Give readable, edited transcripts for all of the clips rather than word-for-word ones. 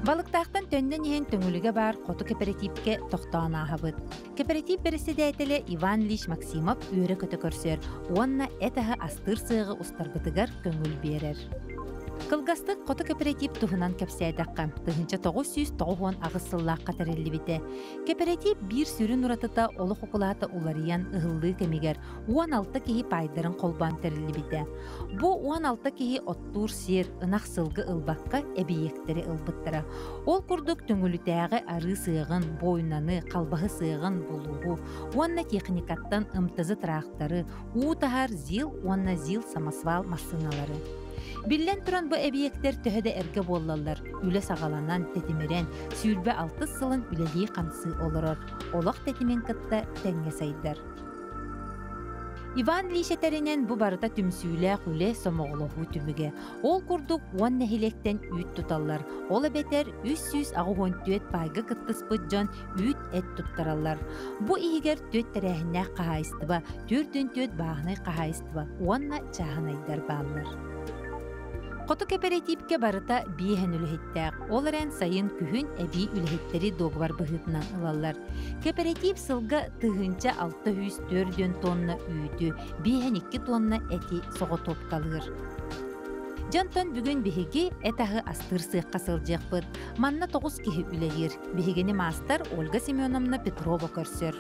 Балыктаахтан төннөн иһэн Төҥүлүгэ баар Хоту кэпэрэтиипкэ тохтоон ааһабыт. Кэпэрэтиип бэрэссэдээтэлэ Иван Ильич Максимов үөрэ-көтө көрсөр уонна эт аһы астыыр сыаҕы устарбытыгар көҥүл биэрэр. Кылгастык Хоту кэпэрэтиип туһунан кэпсээтэххэ, 1998 сыллаахха тэриллибитэ. Кэпэрэтиип биир сүрүн уратыта олох укулаата уларыйан ыһыллыы кэмигэр 16 киһи паайдарын холбоон тэриллибитэ. Бу 16 киһи оттуур сир, ынах-сылгы ылбакка эбийиэктэри ылбыттара. Ол курдук Төҥүлүтээҕи арыы сыаҕын, буойунаны, халбаһы сыаҕын булууһу уонна техникаттан МТЗ тыраахтары, уу таһар ЗИЛ уонна ЗИЛ самосвал массыыналары. Биллэн туран бу эбийиэктэр төһө да эргэ буоллаллар, үлэ саҕаланан, тэтимирэн, 26 сылын үлэлии-хамсыы олорор, олох тэтимин кытта тэҥҥэ сайдар. Иван Ильич этэринэн, бу барыта түмсүүлээх үлэ, сомоҕолоһуу түмүгэ. Ол курдук 10 нэһилиэктэн үүт туталлар. Ол эбэтэр 384 паайга кыттыспыт дьон үүт-эт туттараллар. Бу иһигэр түөрт тэрээһиннээх хаһаайыстыба, 44 бааһынай хаһаайыстыба уонна чааһынайдар бааллар. Хоту кэпэрэтиипкэ барыта биэһэн үлэһиттээх, ол эрэн сайын күһүн эбии үлэһиттэри дуогабар быһыытынан ылаллар. Кэпэрэтиип сылга 1604 тонна үүтү, 52 тонна эти соҕотуопкалыыр. Дьонтон бүгүн биһиги эт аһы астыыр сыахха сылдьыахпыт. Манна 9 киһи үлэлиир. Биһигини маастар Ольга Семеновна Петрова көрсөр.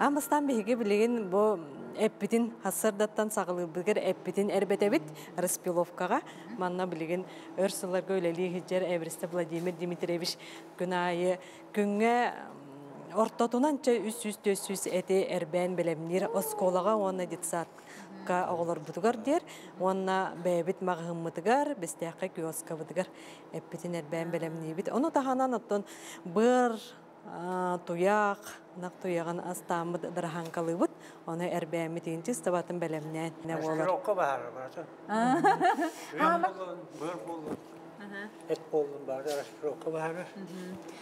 Аан бастаан биһиги билигин бу эппитин хассардаттан саҕалыырбытыгар эппитин эрбэтэбит распиловкаҕа. Манна билигин өр сылларга үлэлии сылдьар Эвриста Владимир Дмитриевич күн аайы күҥҥэ ортотунан чэ 300-400 эти эрбээн бэлэмниир оскуолаҕа уонна детсадка оҕолорбутугар диэр уонна бэйэбит маҕаһыыммытыгар, Бэстээххэ киоскабытыгар эппитин эрбээн бэлэмниибит. Ону таһынан оттон быар туйах, ынах туйаҕын астааммыт дыраһаҥкалыыбыт, ону эрбээммит иин чыстабатын бэлэмнээн буолар. Сирокка баар баратын. Туйах буоллун, быар буоллун, эт буоллун баары распировка баара.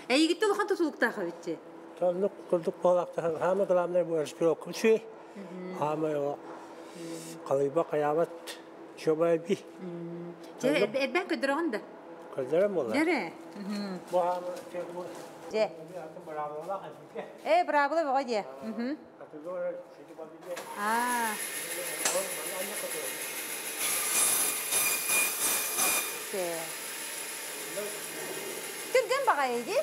Эйигиттэ улахан тутулуктаах эбитчи. Соннук курдук буолаахтаах. Хаама главное бу распировка үчүгэй. Хаама халыйба хайаабат чобай би. Дьэ, эрбээн көрдөрөҕүн да? Көрдөрөн буолла. Дьэрэ. Бу хаама бу Дьэ. Э, быраабыла бөҕө дьэ. Аа. Түргэн баҕайы дии.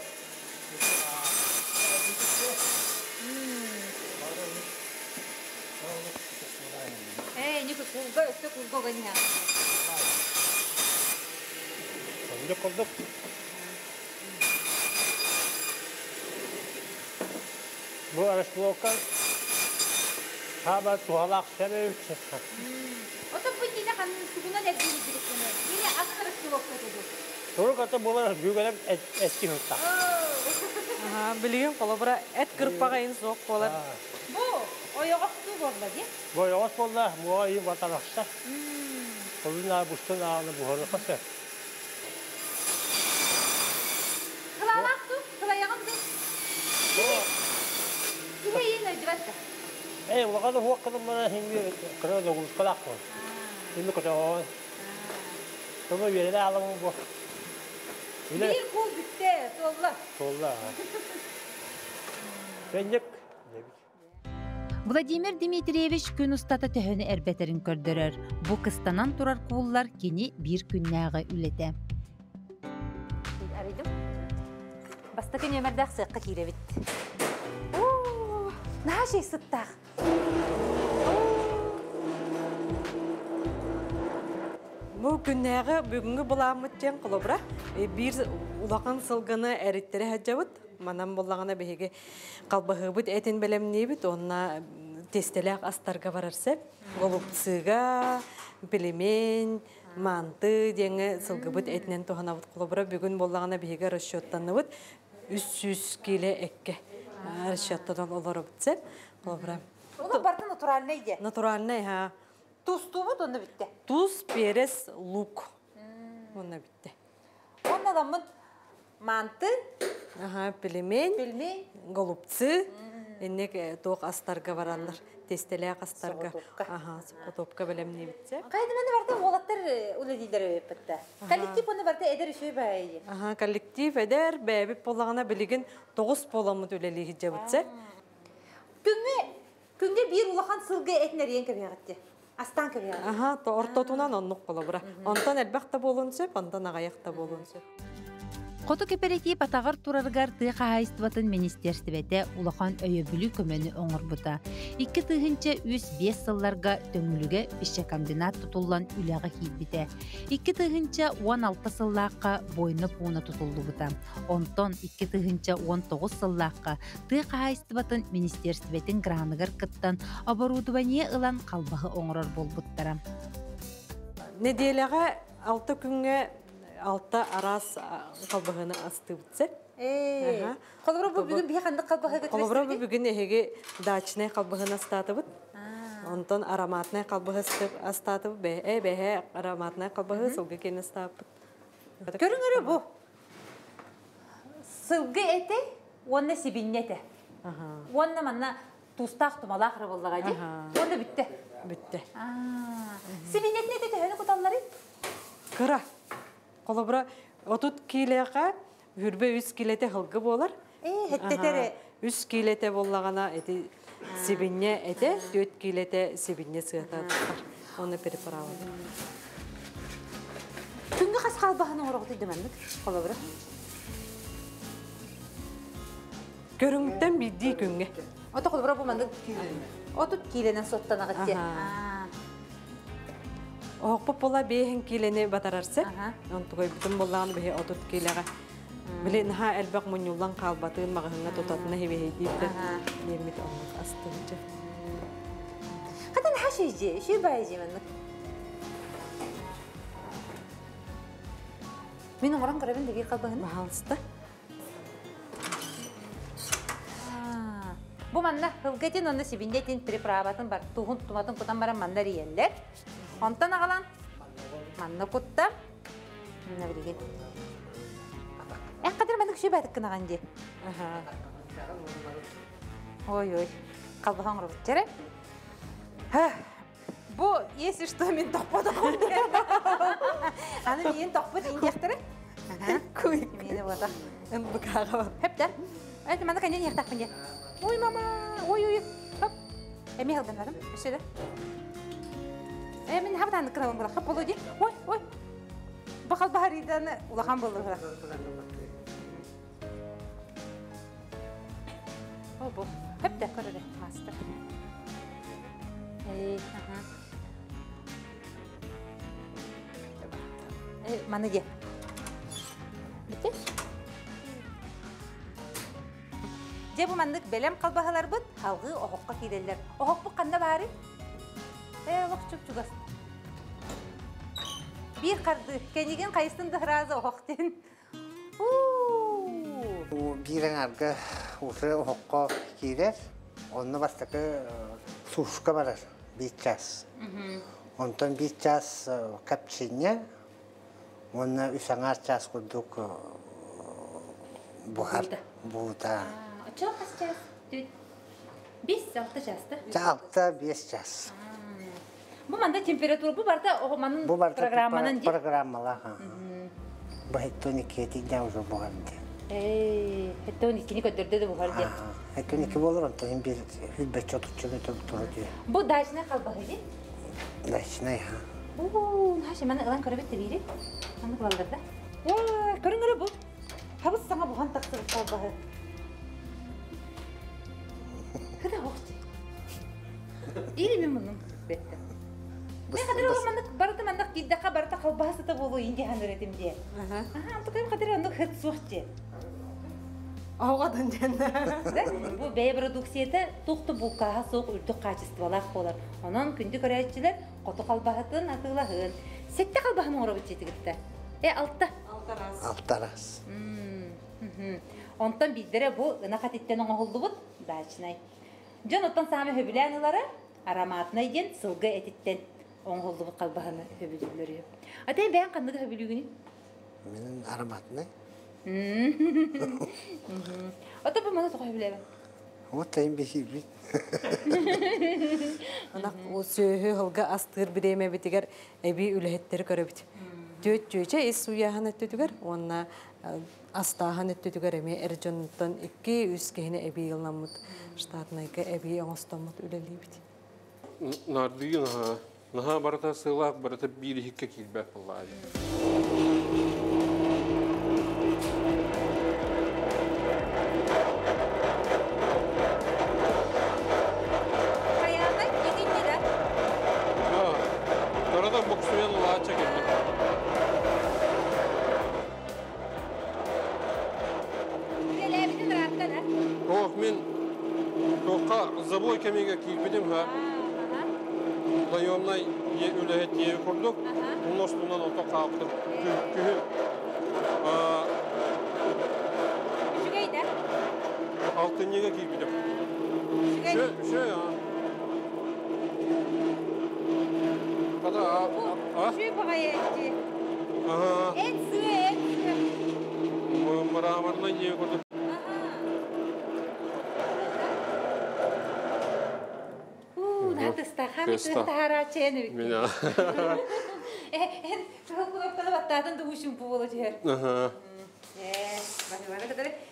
Ээ, не кулга, өссө кулга огониха. Оннук курдук. Бу распиловка хаама туһалаах сэмэ Ото бу дина тугунан эргилибиликкини. Мини ас распиловка тугу. Турук ата буолар бүгүнэн эсти хытта. Билигин холобура эт кырпаҕа ин суох буолар. Бу ойоҕостуу буолла дии. Бу ойоҕос буолла, муоҕа иин батарахса. Холун бустун ааны буһарыха сөп. Кылаалаах ту, кылайаҕын ду. Киһи иин өйдүбэт да. Эй, улахан уһуох кылыммара хинги кыра догулускалаах буол. Ими көтөҕөн. Томо үөрэнэ аламын бу. Биир кул бүттэ, туолла. Туолла. Сенник. Владимир Дмитриевич күн устата төһөнү эрбэтэрин көрдөрөр. Бу кыстанан турар кууллар кини биир күннээҕи үлэтэ. Арыйдым. Бастакы нүөмэрдээх сыахха киирэбит. Наһаа шей сыттаах. Бу күннээҕи бүгүҥҥү былааммыт диэн холобура биир улахан сылгыны эриттэрэ сылдьабыт. Манан буллаҕына биһиги халбаһыыбыт этин бэлэмниибит уонна тиэстэлээх астарга барар сөп. Голубцыга, пельмень, манты диэҥҥэ сылгыбыт этинэн туһанабыт. Холобура бүгүн буоллаҕына биһиги расчеттанныбыт 300 кило эккэ расчеттанан олоробут сөп. Холобура. Ону барыта натуральный диye. Натуральный, ха. Тустуубут онно бүтте. Туз, перец, лук. Онно бүтте. Онно ламмын манты, Ага, пельмень, пельмень, голубцы. Инник туох астарга бараллар. Тестэлээх астарга. Аха, сокотопка бэлэмниибитсе. Кайдыманы барда уолаттар үлэлиилэр өйөппүттэ. Коллектив оны барда эдэр үчүгэй баайы. Аха, коллектив эдэр бэйэбит буоллаҕына билигин 9 буоламмыт үлэлии сылдьабытсе. Күҥҥэ күҥҥэ биир улахан сылгы этин эрийэн кэбиһэҕитти. Астаан кэбиһэҕит. Аха, ортотунан оннук холобура. Онтон элбэх да буолуон сөп, онтон аҕыйах да буолуон сөп. Хоту кэпэрэтиип атаҕар турарыгар тыа хаһаайыстыбатын министиэрстибэтэ улахан өйөбүлү көмөнү оҥорбута. 2003-5 сылларга Төҥүлүгэ пищекомбинат тутуллан үлэҕэ киирбитэ. 2016 сыллаахха Бойно пууна тутуллубута. Онтон 2019 сыллаахха тыа хаһаайыстыбатын министиэрстибэтин граныгар кыттан оборудование ылан халбаһы оҥорор буолбуттара. Нэдиэлэҕэ 6 күҥҥэ 6 араас халбаһыны астыыбытсе. Холобура бу бүгүн биһи ханнык халбаһыга Холобура бу бүгүн эһиги дачнай халбаһыны астаатыбыт. Онтон ароматнай халбаһы астаатыбыт. Бэһэ бэһэ ароматнай халбаһы сылгы киэн астааппыт. Көрүҥ эрэ бу. Сылгы этэ уонна сибинньэ этэ. Уонна манна туустаах тумалаах эрэ буоллаҕа дии. Уонна бүттэ. Бүттэ. Сибинньэтин этэ төһөнү куталларый? Кыра. Холобура, 30 киилэҕэ хүрбэ 3 киилэтэ һылгы буолар. Ээ, хэттэтэ 3 киилэтэ буоллаҕына эти сибинньэ этэ, 4 киилэтэ сибинньэ сыата тахсар. Оны переправа. Күҥҥэ хас халбаһын оҥороҕут дыманнык холобура? Көрүҥтэн биирдии күҥҥэ. Ото холобура бу маннык 30 киилэнэн суоттанаҕыт диэн. Оһохпут буола 5 киилэни батарар сөп. Онтугайбытын буоллаҕына биһи 30 киилэҕэ. Били наһаа элбэх мунньуллан хаалбатын маҕаһыҥҥа тутатына хибиһэйдииттэр диэммит оннук астыычы. Хата наһаа шүйдьи, шүй баайдьи маннык. Мин оҥорон көрөбүн дэгии халбаһын. Баһаалыста. Бу манна һылгытын онно сибинньэтин приправатын бар туһун туматын кутан баран манна эрийэллэр. Онтон аҕалан манна кутта. Манна билигин. Эн қадыр маннык шүй баатыккынаҕан дии. Ой-ой. Халбаһа оҥоробут Бу, если что, мин тохпотохум. Аны миин тохпут индиэхтэрэ. Куй. Миини буота. НБК-ҕа бар. Хөптөр. Эти маны каньон иэхтахпын дии. Ой, мама. Ой, ой. Хоп. Эми халданарым. Өссө да. Э, мин хабытааннык кырабын була. Хоп болу дии. Ой, ой. Бу халбаһарыйдан улахан болу. О, бу. Хөптөр көрөрө, мастер. Эй, ага. Э, маны де. Бите? Дьэ бу маннык бэлэм халбаһаларбыт халгыы оһоххо киирэллэр. Оһохпут ханна баарый? Э, олох чуп-чугас. Биир харды, кэнигин хайыстын да сразу оһох диэн. Биир аҥаарга уже оһоххо киирэр. Онно бастакы сушка барар биир час. Онтон биир час копчение уонна үс аҥаар час курдук буһар буута. Оччо хас час? 5-6 час да? 6-5 час. Бу манда температура бу барда манын Бу барда программанан ди? Программалаах. Бу хеттон икки уже буһар ди. Эй, хеттон иккини көдөрдө да буһар ди. Хеттон икки болор, онтон бир хүлбэчче отуччуну туру ди. Бу дачный халбаһы ди? Дачный, ха. Уу, наша маны ылан көрөбүт бири. Маны кылаллар да. Ой, көрүҥ бу. Хабыс саҥа буһан тахсыбыт халбаһы. Кыда оҕчу. Или мен муннум бетте. Мен хадыр оҕо маннык барыта маннык киирдэххэ барыта халбаһы сыта буолуо инди ханыр этим дии. Аха, антыкым хадыр оннук хыт суох дии. Оҕодун диэн. Бу бэйэ продукцията тух-ту булкааһа суох үрдүк качестволаах буолар. Онон күндү көрөөччүлэр хоту халбаһытын атыылаһын. 7 халбаһын оҥоробут дьиэтигитте. Э, 6. Алтарас. Онтон биирдэрэ бу ынах этиттэн оҥоһуллубут дачнай. Дьон оттон саамай хөбүлээн ылара ароматнай диэн сылгы этиттэн оҥоһуллубут халбаһыны хөбүлүүллэр. Атын бэйэн ханныгы хөбүлүүгүнүй? Менин ароматный. Ото бу маны тоҕо хөбүлээбэн? Вот тайым бихибит. Ынах сүөһү сылгы астыыр бириэмэбитигэр эбии үлэһиттэри көрөбүт. Түөт чүөчэ ис уйааһын өттүтүгэр уонна астааһын өттүтүгэр эмиэ эр дьонтон 2-3 киһини эбии ылламмыт штатнайга эбии оҥостоммут үлэлиибит. Нардыйын аха. Наһаа барыта сыалаах барыта биир иһиккэ киирбэт буоллаҕа. Хайаана итиннэ Барыта буксуйан улаачча кэлбит. Үлэлээбитин ырааттан, а? Ох, мин туохха забой кэмигэ киирбитим ха. Наемнай үлэһит диэби курдук. Уностунан ото хаалбытым. Күһүн. Үчүгэй да? Алтынньыга киирбитим. Үчүгэй. Шө, а. Када, а? Үчүгэй баҕайы ди. Ага. Эт сыа, эт сыа. Мраморный диэби курдук. Тыстахан таһарааччы эн Меня. Эн кнопканы баттаатын да ушун буола түһэр. Ага.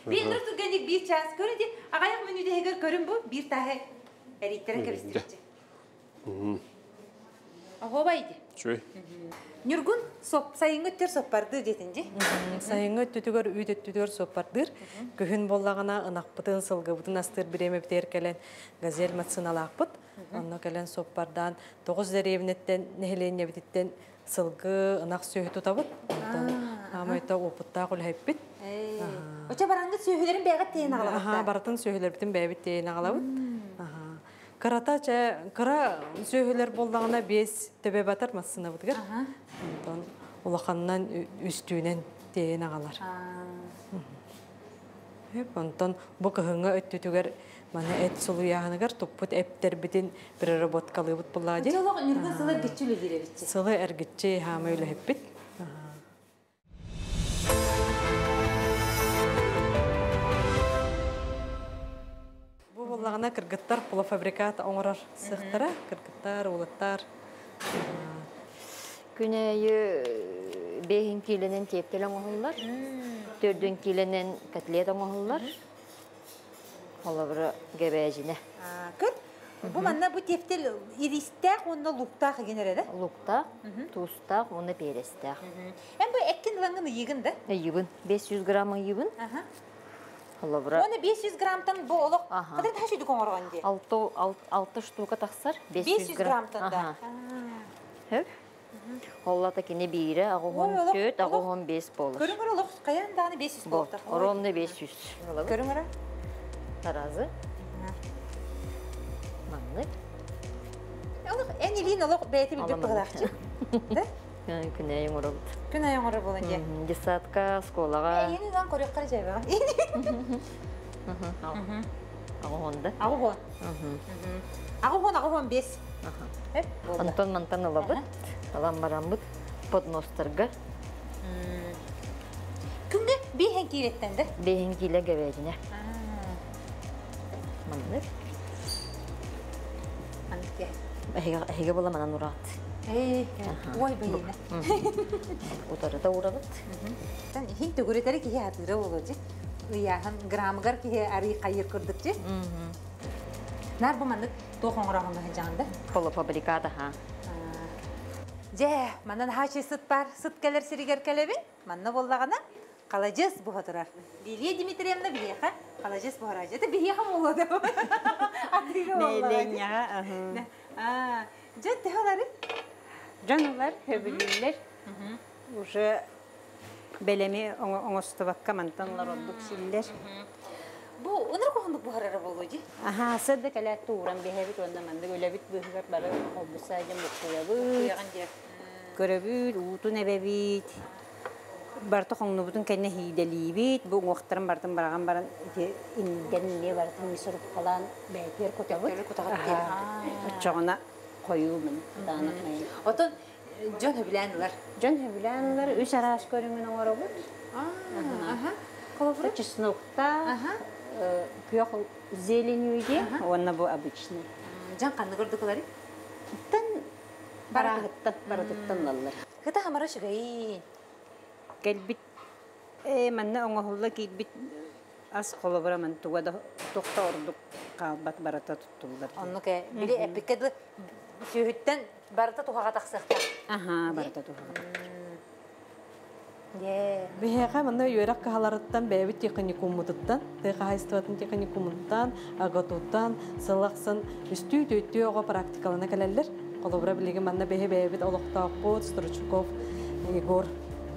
Биир нур түргэнник биир час көрүн ди аҕайах мүнүүдэһигэр көрүн бу биир тааһы эрийттерин кэбистирчи. Охобай ди. Чуй. Нюргун соп сайыҥҥы өттөр соппарды диэтин ди. Сайыҥҥы өттүтүгэр үүт өттүтүгэр соппардыыр. Күһүн боллаҕына ынахпытын, сылгыбытын астыыр бириэмэбитигэр кэлэн газель массыыналаахпыт. Онно кэлэн соппардаан 9 дэриэбинэттэн нэһилиэнньэбититтэн сылгы ынах сүөһү тутабыт. Онтон аамайта опыттаах үлэһиппит. Оча барангыт сүөһүлэрин бэйэҕит тиэйэн Аха, аҕалабыт. Барытын сүөһүлэрбитин бэйэбит тиэйэн аҕалабыт. Аха. Кырата чэ кыра сүөһүлэр боллаҕына 5 төбө батар массыынабытыгар. Онтон улаханнан үстүүнэн тиэйэн аҕалар. Онтон бу кыһыҥҥы өттүтүгэр маны эт сулуйааһыныгар туппут эптербитин переработкалыыбыт буллаа дии. Олох Нюргун сылы эргиччи үлэлиир эбитчи. Сылы эргиччи хаама үлэһиппит. Бу буллаҕына кыргыттар полуфабрикат оҥорор сыахтара, кыргыттар, уолаттар. Күн айы бэһин кииленен тиэптел оҥоһуллар, төрдүн кииленен котлет оҥоһуллар. Холобура гэбээжине. Көр, бу манна бу тиэптел иристээх уонна луктаах эгин да? Луктаах, туустаах уонна перестээх. Эн бу эккин ылаҥын ыйыгын да? Ыйыбын, 500 грамм ыйыбын. Холобура. Уонна 500 граммтан бу олох кадыр да шүйдүк оҥоргон ди. 6 штука тахсар 500 граммтан да. Хөп. Холлата кини биире агохон 4, агохон 5 болор. Көрүҥөр олох каян дааны 500 болор. Ровно 500. Көрүҥөр. Таразы. Маннык. Олох эн илиин олох бэйти билбит быһылаахчы. Да? Күн айын оробут. Күн айын оробут болан дии. Детсадка, школаға. Эйини дан көрөк жайбага. Агохон да. Агохон. Агохон, агохон 5. Антон мантан алабыт. Алан барамбыт подностарга. Күнгө бейхен киилеттен да? Бейхен кииле гэбээжине. Маннык. Маннык. Эһиге була манан ураат. Эй, ой бейне. Утарыта урабыт. Тан хин төгүрөтери киһи хатыра боложи. Ыяхан граммгар киһи ари кайыр кырдыкчы. Нар бу маннык туох оҥороҕун жаанда. Полуфабриката ха. Же, манан хачы сыт бар, сыт келер сиригер келебин. Манна боллагана калажыс буха турар. Лилия Дмитриевна биһиэхэ калажыс буһараажы. Это биһиэхэ молода. Атыга болла. А, же техалары? Жанылар, хөбүлүллер. Уже белеми оңостубакка мантанлар ордук силлер. Бу ыныр кохондук буһарара болуожи. Аха, сырды кэлэ тууран биһэбит уонна маннык үлэбит быһыгар бары холбусаажан буккуябыт. Көрөбүт, уутун эбэбит. Барты хоңнубутун кэннэ хииделиибит, бу уҥуохтарын бартын бараган баран ити инден не бартын мисуруккалаан бээтиэр кутабыт. Оччоҕуна хойуумун даанах. Отон дьон хөбүлээн ылар. Дьон хөбүлээн ылар, үс араас көрүҥүн оҥоробут. Аха. Чеснокта, Күөх зеленью диэн уонна бу обычный. Дьон ханна көрдүкүлэри? Тан барааһыттан барытыттан ылаллар. Кыта хамара үчүгэйин. Кэлбит манна оҥоһулла киирбит ас холобура ман туга да тохто ордук хаалбат барыта туттуллар. Оннук ээ. Били эппиккэ дылы сүөһүттэн барыта туһаҕа тахсыахтаах. Аха, барыта туһаҕа. Биһиэхэ манна үөрэх кыһаларыттан бэйэбит техникуммутуттан, тыа хаһаайыстыбатын техникумуттан, АГАТУ-тан сыл ахсын үстүү-түөртүү оҕо практикалана кэлэллэр. Холобура, билигин манна биһи бэйэбит олохтоохпут Стручков Егор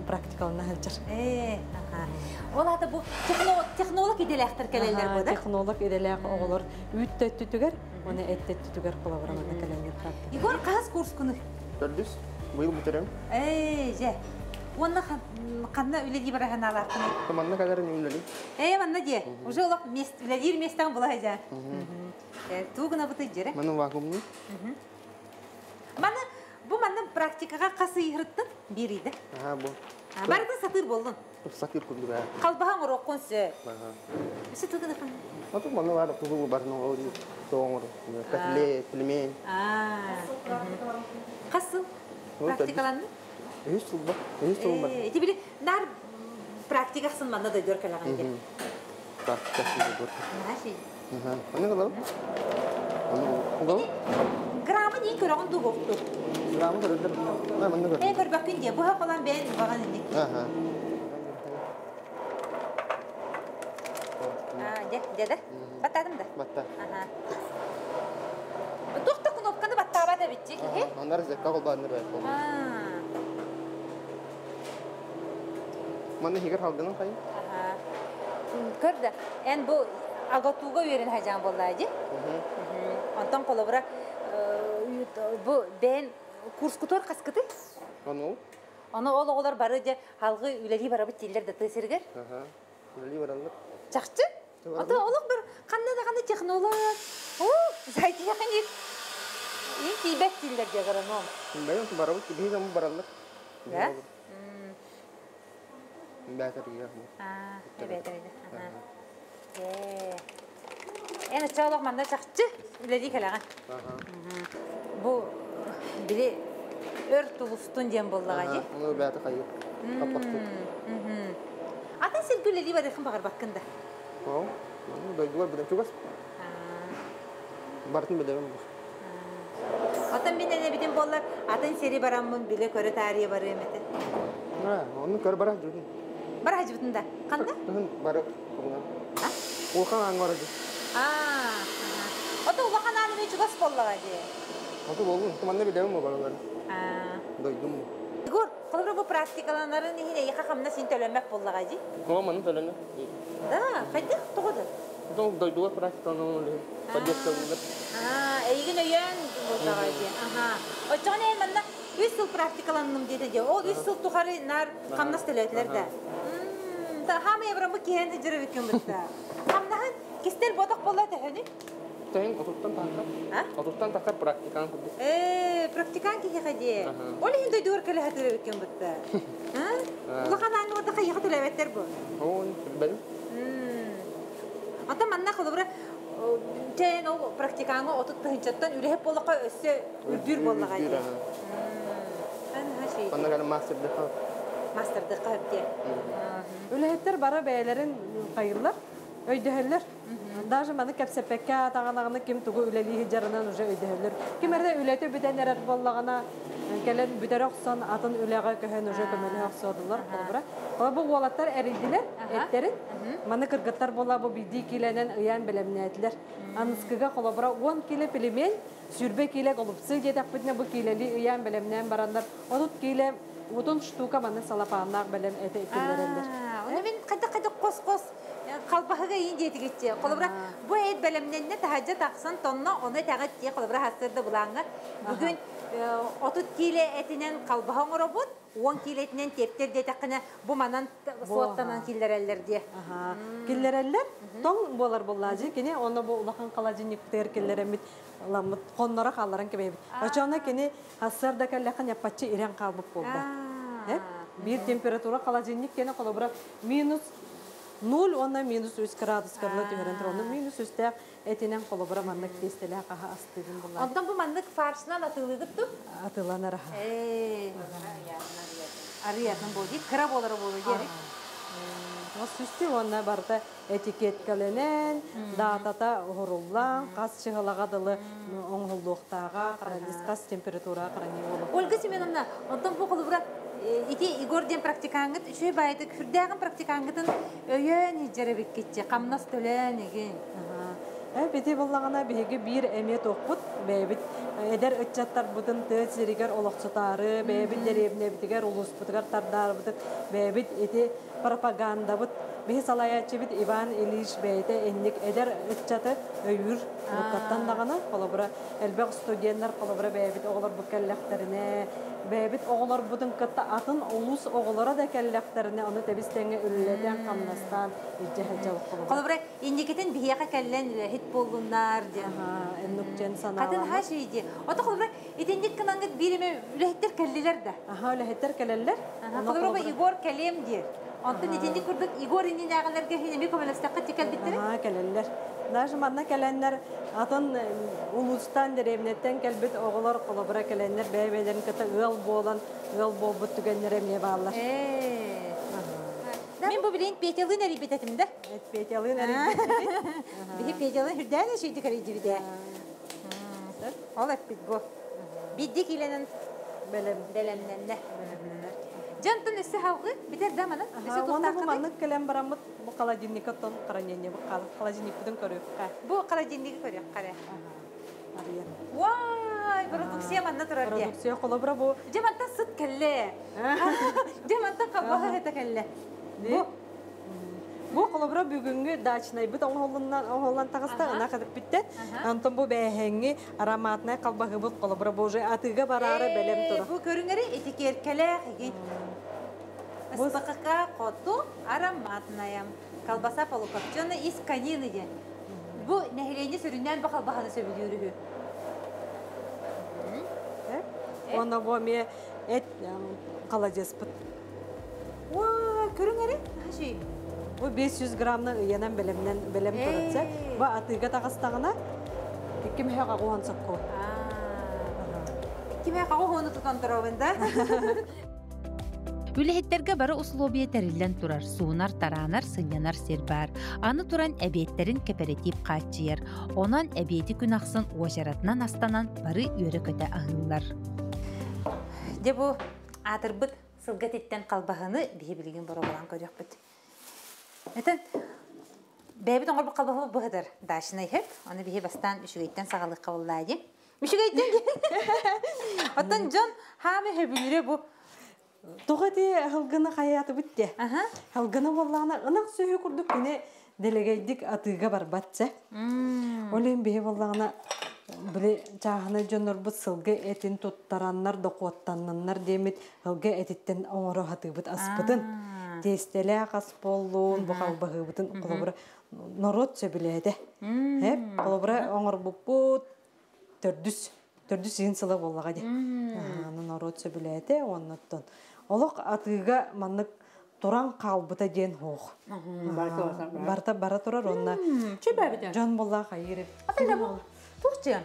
практикалана сылдьар. Ээ, аха. Ол аата бу технолог идэлээхтэр кэлэллэр Аха, буо да? Технолог идэлээх оҕолор үүт да өттүтүгэр, уонна эт да өттүтүгэр холобура манна кэлэллэр практика. Егор хаһыс курскуну? Төрдүс. Быйыл бүтэрэм. Ээ, дьэ. Уонна ханна үлэлии бара санаалааххыный? Манна кэлэрин үлэлии. Ээ, манна диэ. Уже олох үлэлиир миэстэҕин була сылдьаа. Туу гынабытый дьэрэ? Маны вакуумнуу. Маны бу манна практикаҕа хас ыйыһырыттын? Биир ыйда. Аха, бу. Барытын сатыыр буоллун. Сатыыр курдук аа. Халбаһа оҥоруоххун сөп. Аха. Өссө туу гынахын. Ото манна бар туу барны ол тоңор. Котлет, пельмень. Хас сыл практикаланны? Үс сыл ба. Үс сыл бар. Ити били нар практикасын манна дойдор кэлэҕин диэн. Практикасын дойдор. Наша. Аны кылабы? Аны кылабы? Граммы дии көрөҕүн дуу буохту? Граммы көрөллөр. Манна көрөллөр. Ээ көрбөккүн дии. Быһа холон бэйэн баҕан инник. Аха. Дьэ, дьэ да. Баттаатым да? Батта. Аха. Туох да кнопканы баттаабат эбитчи киһи. Оннар зекка холбааннар баар. Манна хигер халгынан хайы? Аха. Көр да, эн бу агатууга үөрэн хажаан буоллаа дии. Онтон холобура бу бэйэн курскутуор хаскыты? Ону? Ону ол оҕолор бары дьэ халгы үлэлии барабыт дииллэр да тыы сиригэр. Аха. Үлэлии бараллар. Чахчы? Ото олох бір ханна даҕаны технолог. О, зайтияхын ик тиийбэт дииллэр дии агроном. Бэйэн барабыт, биһи дьон бараллар. Да? Бээтэргэ. Аа, бээтэргэ. Ээ. Эн оччоолох манна чахчы үлэлии кэлэҕин. Бу били өр тулустун диэн буоллаҕа дии. Ону бээтэ хайы. Хаппахтык. Атын сиргэ үлэлии барыахын баҕарбаккын да? Оо, дойдулар бүтэн чугас. Бартын билэбин бу. Отон мин энэбитин буоллар атын сири бараммын биле көрө таарыйа барыам этэ. Онну көр бара жүргүн. Бара хажыбытын да. Ханна? Тыһын бары Улахан ааҥҥа барады. Аа. Ото улахан ааны чугас боллаҕа дии. Ото боллун. Манна билэбин бу баралар. Дойдум бу. Егор, холобура бу практикаланарын иһин эйиэхэ хамнас син төлөммөк буоллаҕа дии. О, манна төлөнө. Да, хайдах тоҕо да? Ото дойдуга практикаланар поддержка булар. Аа, эйигин өйөөн буоллаҕа дии. Аха. Оччоҕуна эн манна үс сыл практикаланным диэтэ дии. Ол үс сыл тухары нар хамнас төлөөтүлэр да. Та хаама евромы киһэн дьырыбыккын бытта. Хамнаһын кистер бодох болла төһөнү? Тэн отуттан тахар. Отуттан тахар практикан курдук. Ээ, практикан киһиэхэ дии. Ол иһин дойдугар кэлэ хатырыбыккын бытта. Улахан ааны барда хайыха төлөөбөттөр бу. Оо, билбэтим. Ата манна холобура чээн ол практикаҥа отут тыһынчаттан үлэһит буоллахха өссө үрдүүр буоллаҕа дии. Манна кэлэн мастердыха. Мастердыха хөптиэ. Үлэһиттэр бары бэйэлэрин хайыыллар, өйдөһөллөр. Даже маны кэпсэппэккэ атаҕанаҕына ким тугу үлэлии сылдьарынан уже өйдөһөллөр. Ким эрэ үлэтэ бүтэн эрэр буоллаҕына кэлэн бүтэрэ охсон атын үлэҕэ көһөн уже көмөлөһө охсуодулар холобура. Бу уолаттар эрийдилэр эттерин. Маны кыргыттар буола бу биирдии киилэнэн ыйаан бэлэмнээтилэр. Аныскыга холобура 10 кило пельмень, сүүрбэ киилэ голубцы диэтэхпитинэ бу киилэлии ыйаан бэлэмнээн бараннар 30 киилэ отун штука маны салапааннаах бэлэм эти киллэрэллэр. Оны мин хайдах-хайдах қос-қос халбаһыга иин диэтигитчи. Холобура бу эт бэлэмнэнне таһаджа тахсан тонно ону тэҕит тие холобура хастырда булаанга. Бүгүн 30 киле этинен халбаһа оҥоробут, 10 килетинен тептер диэтэххинэ бу манан суоттанан киллэрэллэр диэ. Киллэрэллэр тоҥ буолар буоллаажы кини онно бу улахан халадьынньыктыыр киллэреммит ламмыт хонноро хаалларан кэбиһэбит. Очоона кини хассар да кэллэхин яппаччы ирэн хаалбыт буолбат. Биир температура халадьынньык кene холобура минус 0 уонна минус 3 градуска дылы түһэрэн турар. Онно минус 3-тээх этинэн холобура маннык тиэстэлээх аһа астыыбын буллаҕа. Онтон бу маннык фаршынан атыылыыгыт дуу? Атыыланар аһа. Арыйатын буолуо дии, кыра буолара буолуо дии. Сүстүү уонна барыта этикеткалэнэн, даатата уһуруллан, хас чыһылаҕа дылы оҥоһуллуохтааҕа, хас температураҕа хранение буолуохтааҕа. Ольга Семеновна, онтон бу холобура ити Егор диэн практикаҥҥыт үчүгэй баайытык сүрдээҕин практикаҥҥытын өйөөн илдьэр эбиккитчи, хамнас төлөөн игин. Бити буллаҕына биһиги биир эмиэ туохпут, бэйэбит эдэр ыччаттарбытын тыа сиригэр олохсутаары, бэйэбит дэриэбинэбитигэр, улууспутугар тардаарыбытын бэйэбит ити пропагандабыт биһи салайааччыбыт Иван Ильич бэйэтэ инник эдэр ыччаты өйүүр уруккаттан даҕаны холобура элбэх студеннар холобура бэйэбит оҕолорбут кэллэхтэринэ бэйэбит оҕолорбутун кытта атын улуус оҕолоро да кэллэхтэринэ ону тэбис тэҥҥэ үлэлэтэн хамнастаан илдьэ сылдьабыт холобура. Холобура инникитин биһиэхэ кэллэн үлэһит буоллуннар диэн. Эннук диэн санаалаах. Хатын хааш дии. Ото холобура итинник гынангыт биир эмэ үлэһиттэр кэллилэр да. Аха үлэһиттэр кэлэллэр. Холобура Егор кэлиэм диир. Онтон итинник курдук Егор иннинээҕилэргэ иһин эмиэ көмөлөстөххө кэлбиттэрэ. Аха кэлэллэр. Даже манна кэлэннэр атын улуустан дэриэбинэттэн кэлбит оҕолор холобура кэлэннэр бэйэ-бэйэлэрин кытта ыал буолан ыал буолбут түгэннэрэ эмиэ бааллар. Мин бу билин Петялыын эрийбит этим да. Петялыын эрийбит. Биһи Петялыын үрдээн эшийдик эрийдибит ээ. Ол эппит бу. Бидди киилэнэн бэлэмнэннэ. Дьантан өссө халгы битер да манан. Өссө Уонна бу маннык кэлэн бараммыт бу холодильникка тон хранение бу холодильникпытын көрүөххэ. Бу холодильнигы көрүөххэ. Вай, продукция манна турар дии. Продукция холобура бу. Дьэ мантан сыт кэллэ. Дьэ мантан халбаһы это кэллэ. Бу Бу холобура бүгүҥҥү дачнайбыт оҥоһуллан оҥоһуллан таҕыста ынах этиппиттэн. Онтон бу бээһэҥҥи ароматнай халбаһыбыт холобура бу уже атыыга бараары бэлэм турар. Бу көрүҥэри этикеркэлээх игин. СПКК хоту ароматная. Колбаса полукопченая из конины диэн. Бу нэһилиэнньэ сүрүннээн бу халбаһаны сөбүлүүр үһү. Уонна бу эмиэ эт халадьыспыт. Уа, көрүҥ эрэ, хаши. Бу 500 граммнан ыйанан бэлэмнэн бэлэм турар. Бу атыыга таҕыстаҕына икки мөһөҕө оҕуһан сокку. Икки мөһөҕө оҕуһуну тутан туробун да. Үлэһиттэргэ бары условия тэриллэн турар, суунар, тараанар, сынньанар сир баар. Аны туран эбиэттэрин кэпэрэтиип хааччыйар. Онон эбиэти күн ахсын уочаратынан астанан бары үөрэ-көтө аһыыллар. Дьэ бу аатырбыт сылга титтэн халбаһыны биһи билигин боруобалаан көрүөхпүт. Этэн бэйэбит оҥорбут халбаһыбыт быһыдыр дачнай иһит. Аны биһи бастаан үчүгэйтэн саҕалыахха буоллаа дии. Үчүгэйтэн Оттон дьон хаамы хөбүлүрэ бу Тоҕо ити һылгыны хайаатыбыт де. Һылгыны буоллаҕына ынах сүөһү курдук кини дэлэгэйдик атыыга барбат чэ. Ол иһин биһи буоллаҕына били чааһынай дьоннорбут сылгы этин туттараннар дохуоттанныннар диэммит һылгы этиттэн оҥоро сатыыбыт аспытын. Тиэстэлээх ас буоллун, бу халбаһыыбытын холобура норуот сөбүлээтэ. Холобура оҥорбуппут төрдүс төрдүс иһин сыла буоллаҕа дии. Аны норуот сөбүлээтэ уоннаттан олох атыыга маннык туран хаалбыта диэн суох. Барыта бара турар уонна дьон буоллаа хайыыр Туох дьиэ?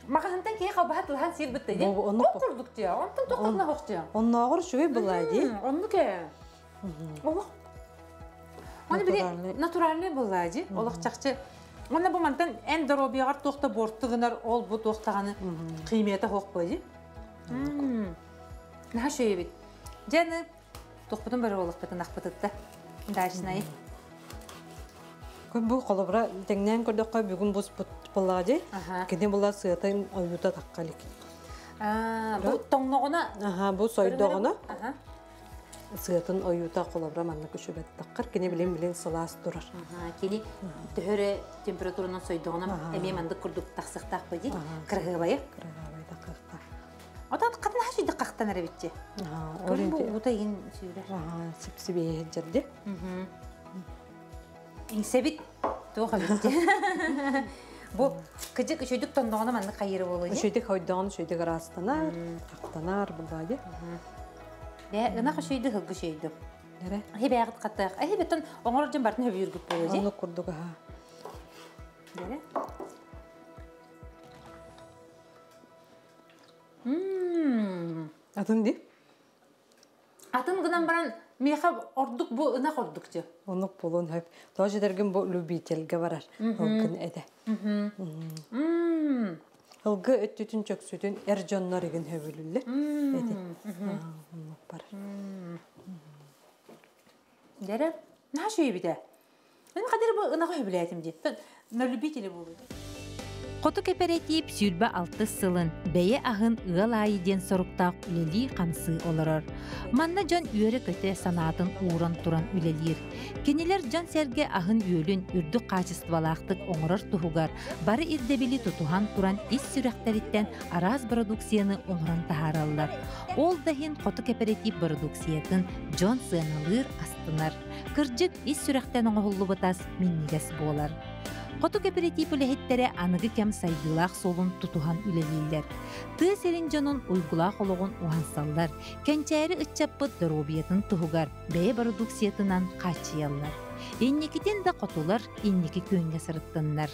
Маҕаһынтан киһи халбаһа тылаһан сиир бытта дии. Ол курдук дьиэ. Онтон туох хоох дьиэ. Оннооҕор үчүгэй была дии. Оннук ээ. Олох Оны били натуральный была дии. Олох чахчы Онна бу мантан эн доруобуйаҕар туох да буорту гынар ол бу туох даҕаны химията суох буо дии. Наһаа үчүгэй эбит. Дьэ аны туохпутун бары буолуохпутун ахпытытта. Дачнай. Бу холобура тэҥнээн көрдөххө бүгүн буспут буоллаҕа дии. Кини була сыатын ойуута тахха илик. Бу тоҥноҕуна. Аха, бу сойдоҕуна. Сыатын ойуута холобура маннык үчүгэттаххар кини билин-билин сылаас турар. Кини төһөрө температуранан сойдоҕуна эмиэ мандык курдук тахсыахтаах бу дии. Кыраһыабайы. Кыраһыабай тахсыахтаах. Отон хатын хашыйды қақтан эребитчи. Көрүн бу уута иин сүүрэр. Сипсибиэһин дьэрди. Иҥсэбит туох эбит Бу кыдьык үчүйдүк тонноҕуна маннык хайыры буолуо дии. Үчүйдүк хойдоҕун үчүйдүк ыраастанар, хахтанар буллаа дии. Бээ ынах үчүйдү, һылгы үчүйдү. Эре. Хибэҕит хаттаах. Хибеттен оҥорор дьон бартын хөбүйүргүт буолуо дии. Оннук курдук аха. Дere. Атын ди. Атын гынан баран миэхэ ордук бу ынах ордук дьэ. Оннук буолуон хөп. Тоҕо дэргин бу любительгэ барар. Ылгын этэ. Ылгы өттүтүн чөксүтүн эр дьоннор игин хөбүлүллэр. Эти. Оннук барар. Дere. Наһаа шүйбүтэ. Мен кадыр бу ынах хөбүлээтим дии. На любители буолуй. Хоту кэпэрэтиип 26 сылын бэйэ аһын ыал аайы диэн соруктаах үлэлии-хамсыы олорор. Манна дьон үөрэ-көтө санаатын ууран туран үлэлиир. Кинилэр дьон-сэргэ аһын-үөлүн үрдүк хаачыстыбалаахтык оҥорор туһугар бары ирдэбили тутуһан туран ис сүрэхтэриттэн араас бородууксуйаны оҥорон таһаараллар. Ол да иһин Хоту кэпэрэтиип бородууксуйатын дьон сыаналыыр, астынар. Кырдьык, ис сүрэхтэн оҥоһуллубут ас минньигэс буолар. Хоту кэпэрэтиип үлэһиттэрэ аныгы кэм сайдыылаах суолун тутуһан үлэлииллэр. Тыа сирин дьонун уйгулаах олоҕун уһансаллар, кэнчээри ыччаппыт доруобуйатын туһугар бэйэ бородууксуйатынан хааччыйаллар. Инникитин да хотулар инники күөҥҥэ сырыттыннар.